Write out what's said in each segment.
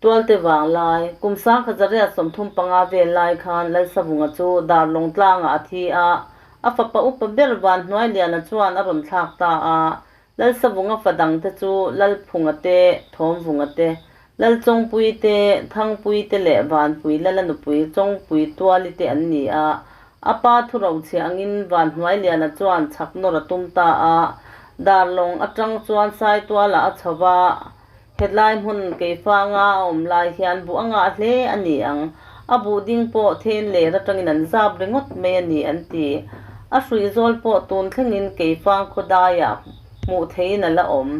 Tualte vanglai, kum 1935 vel lai khan Lalsavunga chu Darlawng tlangah a thi a, a fapa upa ber Vanhnuailiana chuan a rawn thlak ta a. Lalsavunga fa dangte chu Lalphunga te, Thawmvunga te, Lalchawngpui te, Thangpui te leh Vanpui Lala nupui Chawngpui Tuali te an ni a. A pa thurochhiah angin Vanhnuailiana chuan chhak nawr a tum ta a, Darlawng atang chuan Saitualah a chho va, Hetlai hmun keifanga a awm lai hian buh a ngah hle a ni ang. A buh ding pawh then ler atangin an zap ringawt mai a ni an ti. A hruih zawl pawh tun thlengin keifang khawdaiah hmuh theihin a la awm.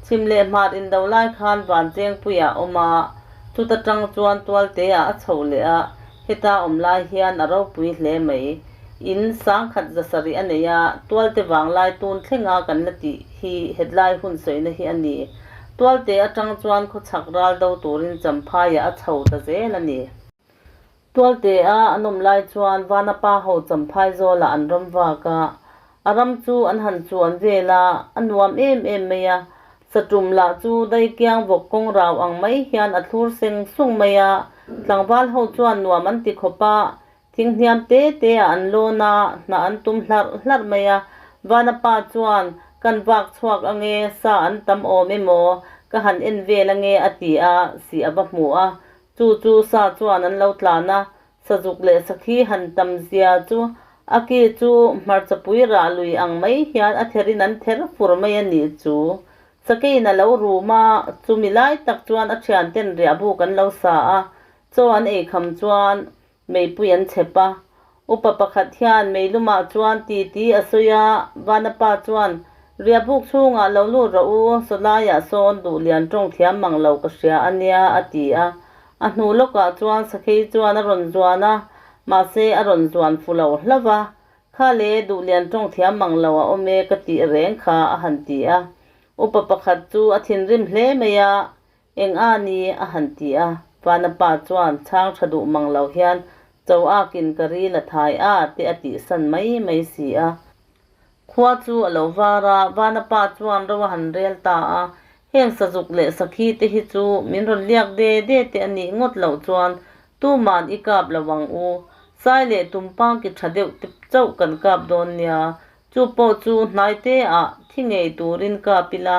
Chhim leh hmar indo lai khan Vanchengpuiah a awm a, chuta tang chuan Tualteah a chho leh a, heta awm lai hian a ropui hle mai. In 1700 a nei a, Tualte vanglai tun thlenga kan la tih hi hetlai hun sawina hi a ni. Tualte atang chuan khawchhak ral do turin Champhaiah a chho ta zel a ni. Tualte a an awm lai chuan Vanapa ho Champhai zawlah an ram vak a, a ram chu an han chuan vel a, a nuam em em mai a. Satum lah chu daikiang vawk kawng rau ang mai hian a thlur seng sung mai a, tlangval ho chuan nuam an ti khawp a, Thing hniam te te ah an lawn a, hnah an tum hlarh hlarh mai a. Vanapa chuan, Kan vak chhuak ange, sa an tam awm emaw, ka han en vel ange a ti a, sih a va hmu a. Chu chu sa chuan an lo tlan a, sazuk leh sakhi han tam zia chu a ki chu hmarchapui rah lui ang mai hian a therin an ther fur mai a nih chu. Sakeiin a lo rum a, chumi lai tak chuan a thianten riahbuk an lo sa a, Chaw an ei kham chuan meipui an chhep a. Upa pakhat hian meilumah chuan titi a sawi a, Vanapa chuan, Riahbuk chhungah lo lut rawh u, sawlaiah sawn duh lian tawng thiam mang lo ka hria a nia, a ti a. A hnu lawkah chuan Sakhei chuan a rawn zuan a, mahse a rawn zuan fu lo hlauh a. Kha le, duh lian tawng thiam mang lo a awm e ka tih reng kha, a han ti a. Upa pakhat chu a thinrim hle mai a, Eng a ni? a han ti a. Vana pa chuan chhang tha duh mang lo hian cho akin ka ril a thai a te a tihsan mai mai si a. Khua chu a lo var a, Vana pa chuan ro a han rel ta a. Heng sazuk leh sakhi te hi chu min rawn liak de de te a nih ngawt loh chuan tuman i kap lo ang u. Sai leh tumpang ki tha deuh te chauh kan kap dawn nia. Chu pawh chu hnai te ah thi ngei turin kap ila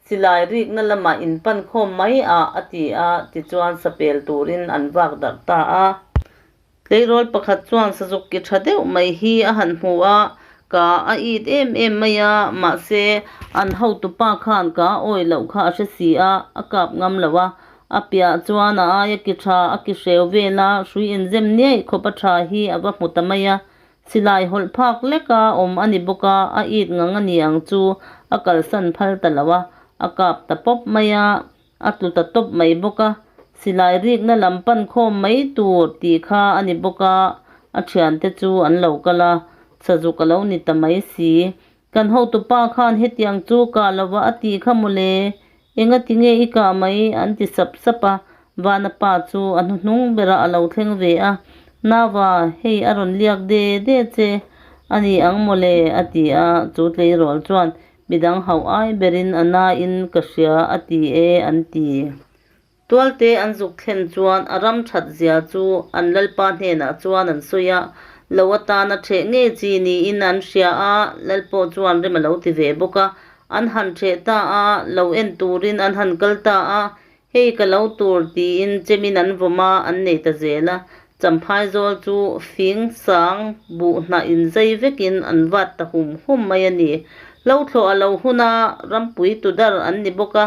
Silai rikna lamah in pan khawm mai a, a ti a, tichuan sapel turin an vak darh ta a. Tleirawl pakhat chuan sazuk ki tha deuh mai hi a han hmu a, ka a it em em mai a, mahse an hotupa khan ka a awi loh kha a hre si a, a kap ngam lo a. A piah chuan a aia ki tha a ki hreu vel a, hrui inzem niaih khawp a tha hi a va hmu ta mai a. Silai hawlh phak leka awm a ni bawk a, a it ngang a ni ang chu a kalsan phal ta lo a, a kap ta pawp mai a, a tlu ta tawp mai bawk a. Silai rikna lam pan khawm mai tur tih kha a ni bawk a, a thiante chu an lo kal a, sazuk a lo ni ta mai si. Kan hotupa khan hetiang chu kah lova a tih kha mawle, engati nge i kah mai an ti sap sap a, Vana pa chu a hnuhnung berah a lo thleng ve a, Nava, hei a rawn liak de de che a ni ang mawle a ti a, chu tleirawl chuan midang hauh ai berin a nain ka hria a ti e an ti. Tualte an zuk thlen chuan a ram that zia chu an Lalpa hnenah chuan an sawi a, lo atana ṭheh ngei chi niin an hria a, Lal pawh chuan rem a lo ti ve bawk a, an han ṭheh ta a, lo en turin an han kal ta a, hei ka lo tur tiin chemin an vawm a, an nei ta zel a, Champhai zawl chu fing, sang, buh hnah inzei vekin an vat ta hum hum mai a ni. Hlothlawh a lo hun a, rampui tudar an ni bawk a,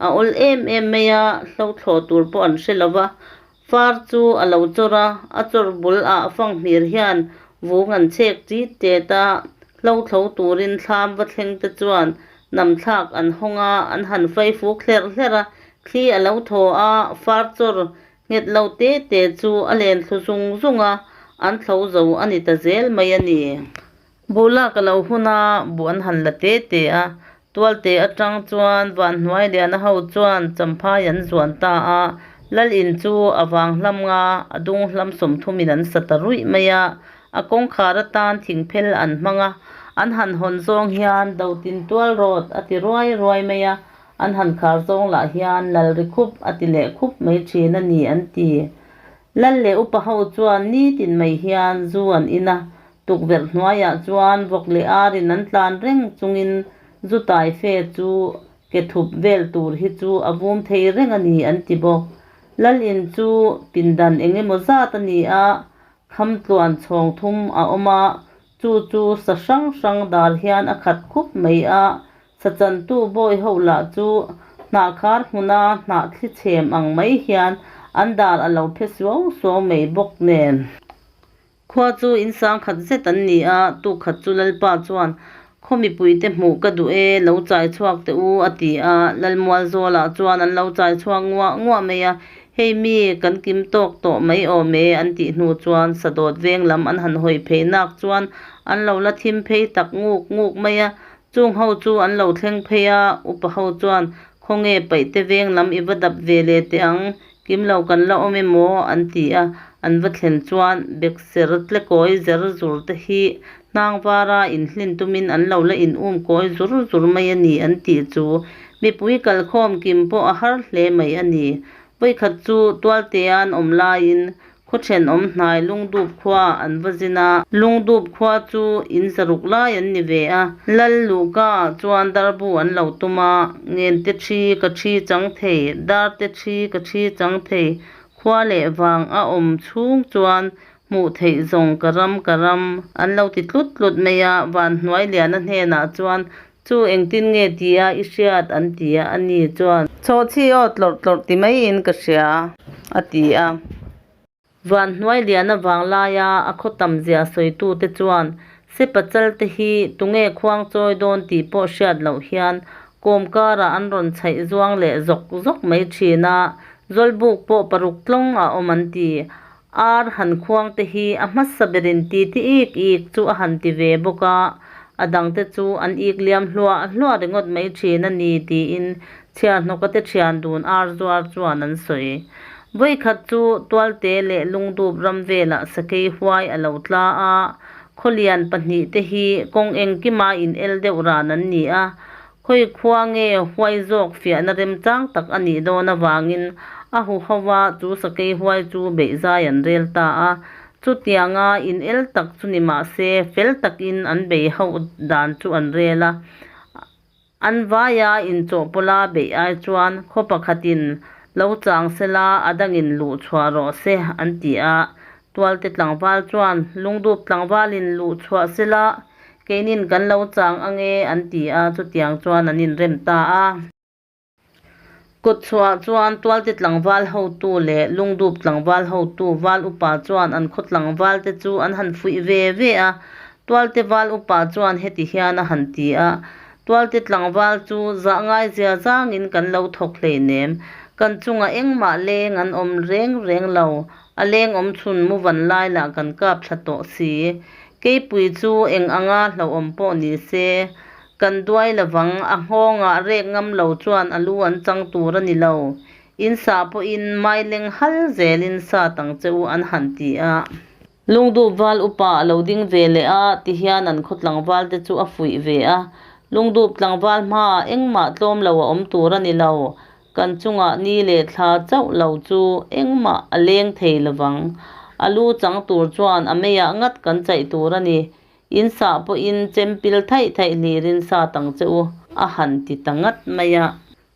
A awl em em mai a, hlothlawh tur pawh an hre lo va. Far chu a lo chawr a, a chawr bul ah fanghmir hian vung an chhek tit tet a, hlothlo turin thlam va thleng te chuan namthlak an hawng a, an han fai fuk hlerh hlerh a, thli a lo thaw a, far chawr nghet lo te te chu a len thlu zung zung a, an thlo zo a ni ta zel mai a ni. Buh lak a lo hun a, buh an han la te te a. Tualte atang chuan Vanhnuai Liana ho chuan Champhai an zuan ta a, Lal in chu a vang hlam nga, a dung hlam sawmthumin an sa ta ruih mai a. A kawngkhar atan thingphel an hmang a, an han hawn zawng hian Dotin tual rawt a ti ruai ruai mai a. An han khar zawng lah hian lal ri khup a ti leh khup mai thin a ni an ti. Lal leh upa ho chuan nitin mai hian zu an in a, tukverh hnuaiah chuan vawk leh arin an tlan reng chungin zu tai fe chu ke thup vel tur hi chu a vum thei reng a ni an ti bawk. Lal in chu pindan eng emaw zat a ni a, kham tluan chhawng thum a awm a, chu chu sa hrang hrang dar hian a khat khup mai a, Sachantu bawi ho lah chu hnahkhar hmuna hnah thli chhem ang mai hian an dar a lo phe suau suau mai bawk nen. Khua chu in sangkhat zet an ni a, tukkhat chu Lalpa chuan, Khaw mipuite hmuh ka duh e, lo chai chhuak teh u, a ti a. Lalmualzawlah chuan an lo chai chhuak nguah nguah mai a, Hei mi, kan kim tawk tawh mai awm e, an tih hnu chuan Sadawt veng lam an han hawi phei nak chuan an lo la thim phei tak nguk nguk mai a, Chung ho chu an lo thleng phei a, upa ho chuan, Khawnge paihte veng lam i va dap ve leh teh ang, kim lo kan la awm emaw? an ti a. An va thlen chuan bekser tlekawi zer zur te hi hnang vara inhlin tumin an lo la in um kawi zur zur mai a ni an tih chu mipui kalkhawm kim pawh a har hle mai a ni. Vawikhat chu Tualtea an awm laiin Khaw thenawm hnai Lungdup khua an va zin a. Lungdup khua chu in zaruk lai an ni ve a. Lal Luhka ah chuan darbu an lo tum a, Ngente thi ka thi chang thei, darte thi ka thi chang thei, khua leh vang a awm chhung chuan hmuh theih zawng ka ram ka ram an lo ti tlut tlut mai a. Vanhnuailiana hnenah chuan Chu engtin nge tia i hriat an ti a, ani chuan. Chhawhchhi aw tlawrh tlawrh ti maiin ka hria, a ti a. Vanhnuai lian avang laia a khaw tam zia sawitute chuan Sepachal te hi tunge khuang chawi dawn tih pawh hriat loh hian kawm karah an rawn chhaih zuang leh zawk zawk mai thin a, Zawlbuk pawh paruk tlawng a awm an ti. Ar han khuang te hi a hmasa berin ti ti ik ik chu a han ti ve bawk a, a dangte chu an ik liam hluah hluah ringawt mai thin a ni tiin chhiarhnawka te thian dun ar zuar chuan an sawi. Vawikhat chu Tualte leh Lungdup ram velah sakei huai a lo tla a, khawlian pahnih te hi kawng engkima in el deuh ran an ni a, Khawi khua nge huai zawk fiahna remchang tak a nih dawn avangin a huho va chu sakei huai chu beihzai an rel ta a. Chutianga in el tak chu ni mah se fel takin an bei hauh dan chu an rel a. An vaia inchawhpawla beih ai chuan khaw pakhatin lo chang sela a dangin luh chhuah rawh se an ti a. Tualte tlangval chuan lungdup tlangvalin luh chhuah sela Keinin kan lo chang ange an ti a, chutiang chuan an inrem ta a. Kawtchhuah chuan Tualte tlangval hotu leh Lungdup tlangval hotu Val Upa chuan an khaw tlangval te chu an han fuih ve ve a. Tualte Val Upa chuan heti hian a han ti a, Tualte tlangval chu zah ngai zia zangin kan lo thawk hleinem, kan chungah engmah leng an awm reng reng lo, a leng awm chhun mu van lai lah kan kap thla tawh si. Keipui chu eng anga hlauhawm pawh ni se, kan duai lovang, a nghawngah rek ngam lo chuan a lu an chang tur a ni lo. In sah pawhin maileng hal zelin sat ang che u an han ti a. Lungdup val upa a lo ding ve leh a, tihian an khaw tlangval te chu a fuih ve a. Lungdup tlangval hmaah engmah tlawm lo a awm tur a ni lo. Kan chungah ni leh thla chauh lo chu engmah a leng thei lovang. A lu chang tur chuan a meiah ngat kan chaih tur a ni. In sah pawhin chempil thaih thaih hlirin sat ang che u, a han ti ta ngat mai a.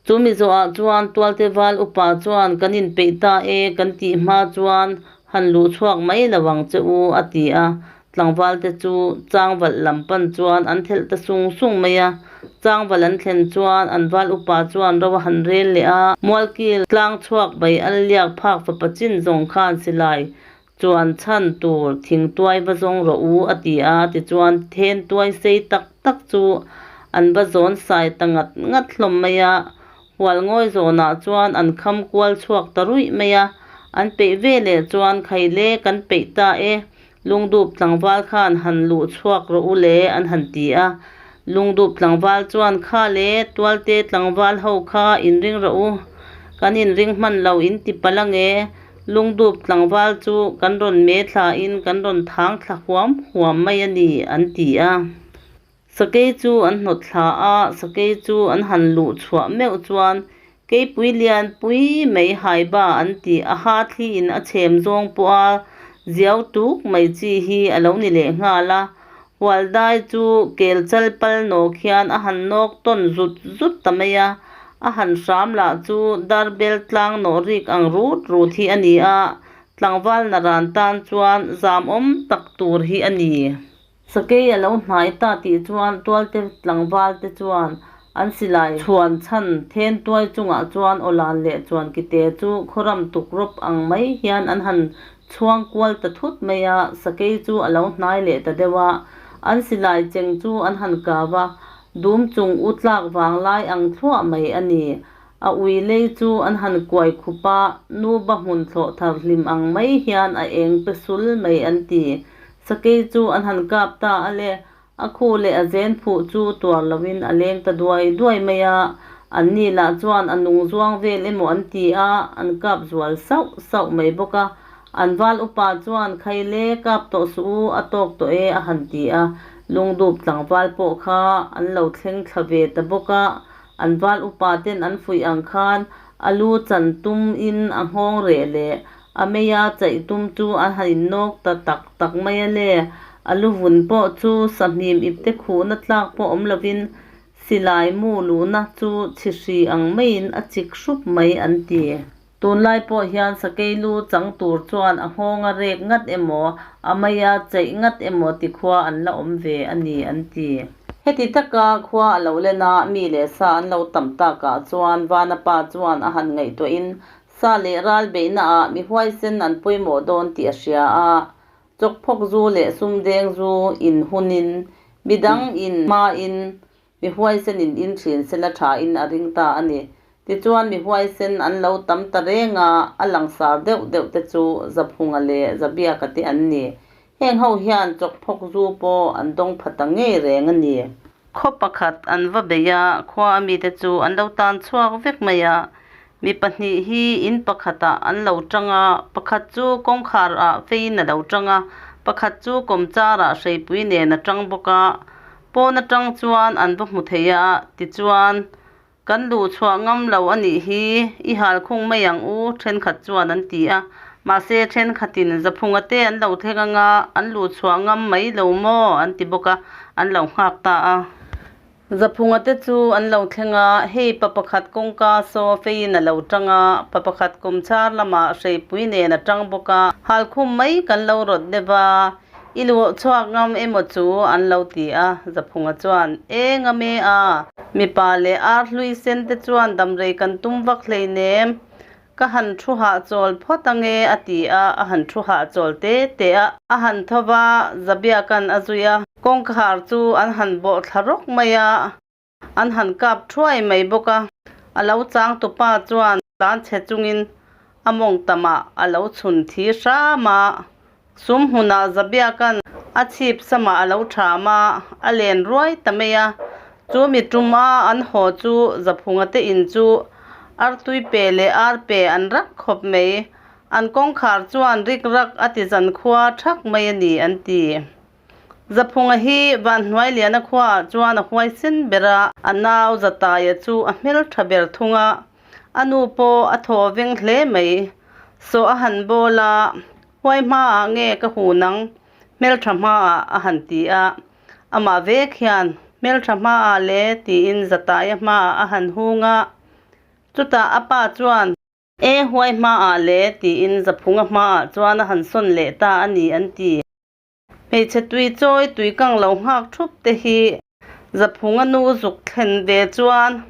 Chu mizoah chuan Tualte Val upa chuan kan inpeih ta e kan tih hma chuan han luh chhuak mai lo ang che u, a ti a. Tlangvalte chu Changvalh lam pan chuan an thelh ta sung sung mai a. Changvalh an thlen chuan an val upa chuan ro a han rel leh a. Mualkil tlang chhuak bai al liak phak fapa chin zawng khan silai chuan chhan tur thingtuai va zawng rawh u a ti a, tichuan then tuai sei tak tak chu an va zawn sai ta ngat ngat hlawm mai a. Hual ngawi zawnah chuan an kham kual chhuak ta ruih mai a, an peih ve leh chuan Khaile kan peih ta e, Lungdup tlangval khan han luh chhuak rawh u le an han ti a. Lungdup tlangval chuan kha le Tualte tlangval ho kha inring rawh u, kan inring hman lo in ti palh ange, Lungdup tlangval chu kan rawn me thla in kan rawn thang thla huam huam mai a ni an ti a. Sakei chu an hnawt thla a, sakei chu an han luh chhuah meuh chuan keipui lian pui mai haiba an tih a ha thliin a chhem zawng pawha ziau tuk mai chi hi a lo ni leh nghal a. Hualdai chu kel chal pal nawk hian a han nawk tawn zut zut ta mai a, a han hram lah chu darbel tlang nawh rik ang rut rut hi a ni a, tlangval naran tan chuan zamawm tak tur hi a ni. Sakei a lo hnai ta tih chuan tualte tlangval te chuan an silai chhuan chhan then tuai chungah chuan awlan leh chuan kite chu khawram tukrawp ang mai hian an han chhuang kual ta thut mai a, sakei chu a lo hnai leh ta deuh a, an silai cheng chu an han kau a, dum chung u tlak vang lai ang thluah mai a ni. A ui lei chu an han kuai khup a, nuba hmun thlawh thar hlim ang mai hian a eng pe sul mai an ti. Sakei chu an han kap ta a le, a khu leh a zen phuh chu tuar loin a leng ta duai duai mai a, anni lah chuan a nung zuang vel emaw an ti a, an kap zual sauh sauh mai bawk a. An val upa chuan Khaile kap tawh suh u, a tawk tawh e a han ti a, lungdup tlangval pawh kha an lo thleng thla ve ta bawk a, An val upa ten an fuih ang khan a lu chan tum in a nghawng reh leh a meia chaih tum chu a han in nawk ta tak tak mai a le. A lu vun pawh chu sahmim ipte khuhna tlak pawh awm lovin silai mu luhna chu chhihri ang maiin a chik hrup mai an ti. Tunlai pawh hian sakei lu chang tur chuan a nghawnga rek ngat emaw, a maia chaih ngat emaw ti khua an la awm ve a ni an ti. Heti taka khua a lo len a, mi leh sa an lo tam takah chuan Vana pa chuan a han ngaihtuahin sa leh ral beihnaah mi huaisen an pawimawh dawn tih a hria a, chawkphawk zu leh sumdeng zu in hunin midang in hmain Mi huaisen in in thin sela tha in a ring ta a ni. Tichuan mi huaisen an lo tam ta reng a, a langsar deuh deuh te chu Zaphunga leh Zabiaka te an ni. Heng ho hian chawkphawk zu pawh an dawng pha ta ngei reng a ni. Khaw pakhat an va bei a, khua a mite chu an lo tan chhuak vek mai a. Mi pahnih hi in pakhatah an lo tang a, pakhat chu kawngkhar ah feiin a lo tang a, pakhat chu kawmchar ah hreipui nen a tang bawk a. Pawn atang chuan an va hmu thei a, tichuan, Kan luh chhuah ngam lo a nih hi, i hal khung mai ang u, thenkhat chuan an ti a. Mahse, thenkhatin Zaphunga te an lo thleng anga an luh chhuah ngam mai lo maw? an ti bawk a, an lo nghak ta a. Zaphunga te chu an lo thleng a, hei pa pakhat kawngka saw feiin a lo tang a, pa pakhat kawmchar lamah hreipui nen a tang bawk a, hal khum mai kan lo rawt deuh a, I luh chhuak ngam emaw chu an lo ti a, Zaphunga chuan, E ngam e a, mipa leh ar hlui sen te chuan damrei kan tum vak hleinem, ka han thu hahchawl phawt ange a ti a, a han thu hahchawl te te a, a han tho va, Zabiaka'n a zui a, kawngkhar chu an han bawh thla rawk mai a. An han kap thuai mai bawk a, a lo chang tupa chuan tlan chhe chungin a mawng tamah a lo chhun thi hram a, sum hmunah Zabiaka'n a chhip samah a lo ṭham a, a len ruai ta mai a. Chu mi tum a an haw chu Zaphunga te in chu artui pe leh ar pe an rak khawp mai, an kawngkhar chuan rik rak a ti zan khua ṭhak mai a ni an ti. Zaphunga hi Vanhnuailiana khuaah chuan a huaisen ber a, a nau Zataia chu a hmeltha ber thung a, a nu pawh a thaw veng hle mai. Saw a han bawl a, Huai hmaah nge ka hun ang? Hmeltha hmaah a han ti a, amah vek hian, Hmeltha hmaah le tiin Zataia hmaah a han hung a. Chutah a pa chuan. E huai hmaah le tiin Zaphunga hmaah chuan a han sawn leh ta a ni an ti. Hmeichhe tui chawi tui kang lo nghak thup te hi Zaphunga nu zuk thlen ve chuan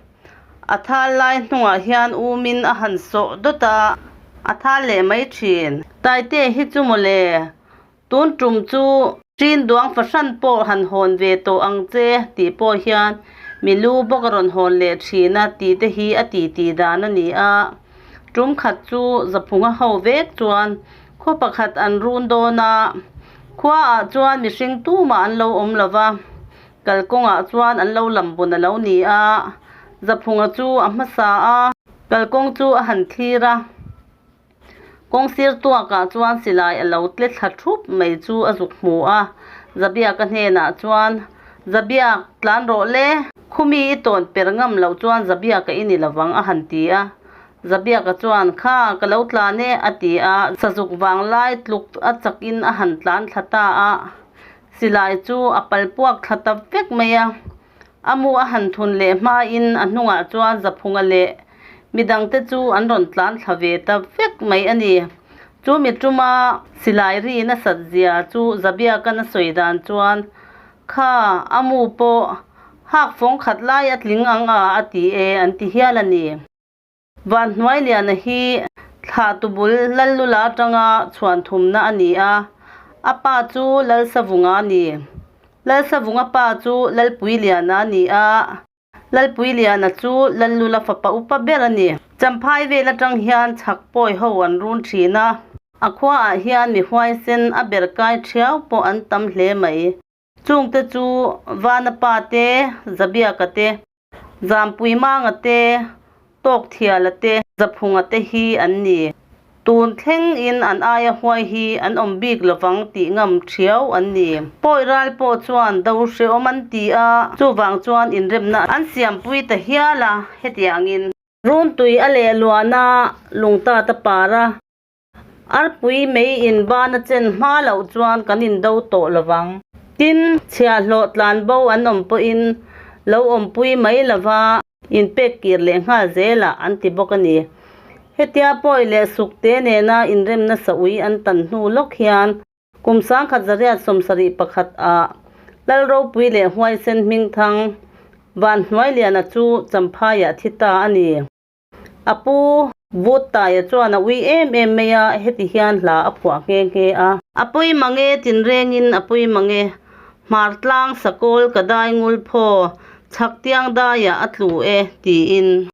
a thal lai hnungah hian umin a han sawh dawt a, a thal leh mai thin. Taite hi chu mawle, tun tum chu Ṭin duang fahran pawh han hawn ve tawh ang che tih pawh hian mi lu bawk a rawn hawn leh thin a tih te hi a titi dan a ni a. Tum khat chu Zaphunga ho vek chuan Khaw pakhat an run dawn a, khuaah chuan mihring tumah an lo awm lo va, kalkawngah chuan an lo lam bun a lo ni a, Zaphunga chu a hmasa a, kalkawng chu a han thlir a, kawngsir tuakah chuan silai a lo tle thla thup mai chu a zuk hmu a, Zabiaka hnenah chuan, Zabiak, tlan rawh le, khumi i tawn per ngam loh chuan Zabiaka i ni lovang a han ti a. Zabiaka chuan, Kha, ka lo tlan e, a ti a, sazuk vanglai tluk a chakin a han tlan thla ta a. Silai chu a pal puak thla ta vek mai a. A mu a han thun leh hmain a hnungah chuan Zaphunga leh midangte chu an rawn tlan thla ve ta vek mai a ni. Chu mi tuma silai ri nasat zia chu Zabiaka'n a sawi dan chuan, Kha, a mu pawh hak fawng khat lai a tling ang a, a ti e, an ti hial a ni. Vanhnuailiana hi thlahtu bul Lallula atanga chhuan thumna a ni a, a pa chu Lalsavunga a ni. Lalsavunga pa chu Lalpuiliana a ni a, Lalpuiliana chu Lallula fapa upa ber a ni. Champhai vel atang hian chhak pawi ho an run thin a, a khuaah hian mi huaisen a ber kai thiau pawh an tam hle mai. Chungte chu Vana pa te, Zabiaka te, Zampui Manga te, Tawkthiala te, Zaphunga te hi an ni. Tun thleng in an aia huai hi an awm bik lovang tih ngam thiau an ni. Pawi ral pawh chuan do hrehawm an ti a, chuvang chuan inremna an siampui ta hial a, hetiangin. Runtui a leh luan a, lungtat a par a. Arpui mei in ban a chen hma loh chuan kan indo tawh lovang. Tin, chhiahhlawh tlan bo an awm pawhin lo awmpui mai lova inpek kir leh nghal zelah an ti bawk a ni. Hetia pawi leh sukte nena inremna saui an tan hnu lawk hian kum 1771 ah Lalropui leh Huaisen Hmingthang Vanhnuailiana chu Champhaiah thi ta a ni. A pu Vuttaia chuan a ui em em mai a, heti hian hla a phuah nghe nghe a. A pawi mang e, tinrengin a pawi mang e, Hmar tlang sakawl ka dai ngul phaw, chhak tiang daiah a tlu e, tiin.